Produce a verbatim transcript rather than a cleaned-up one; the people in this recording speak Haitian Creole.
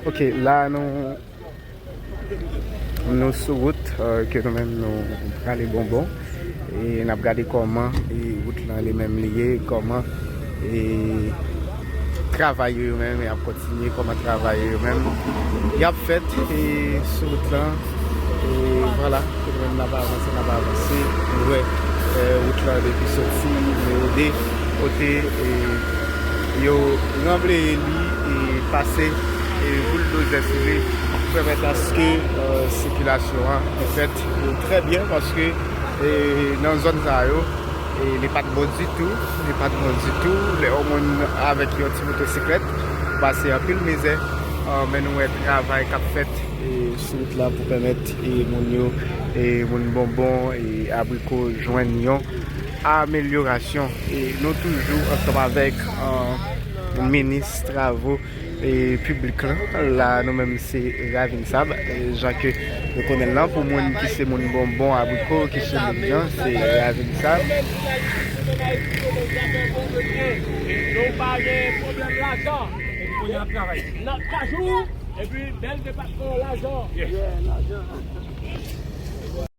Ok, la nou, nou sou wout, euh, ke nou menm nou prale Bonbon. E n ap gade kòman e wout lan li menm li ye, kòman e travay yo, yo menm y ap kontinye, kòman travay yo, yo menm y ap fèt e sou wout lan. E vwala, ke nou menm n ap avanse, n ap avanse. Nou wè, e, wout lan depi soti nimewo de, kote e yo ranbleye li e pase e bouldozè sou li pou pèmèt aske e sikilasyon an fèt e trè byen, paske e nan zòn sa yo e li pa t bon ditou, li pa t bon ditou. Lè yon moun avèk yon ti motosiklèt pase anpil mizè, e, men nou wè travay k ap fèt e sou wout la pou pèmèt e moun yo, e moun Bonbon e Abriko jwenn yon amelyorasyon. E nou toujou ansanm avèk e minis travo e piblik lan. La nou menm se Ravin Sab, e jan ke nou konnen l lan, pou moun ki se moun Bonbon, Abriko, ki se moun nan, se Ravin Sab. Nou pa gen pwoblèm lajan. Epi kounye a n ap travay. N ap kajou, epi bèl depatman lajan. Yeah, lajan.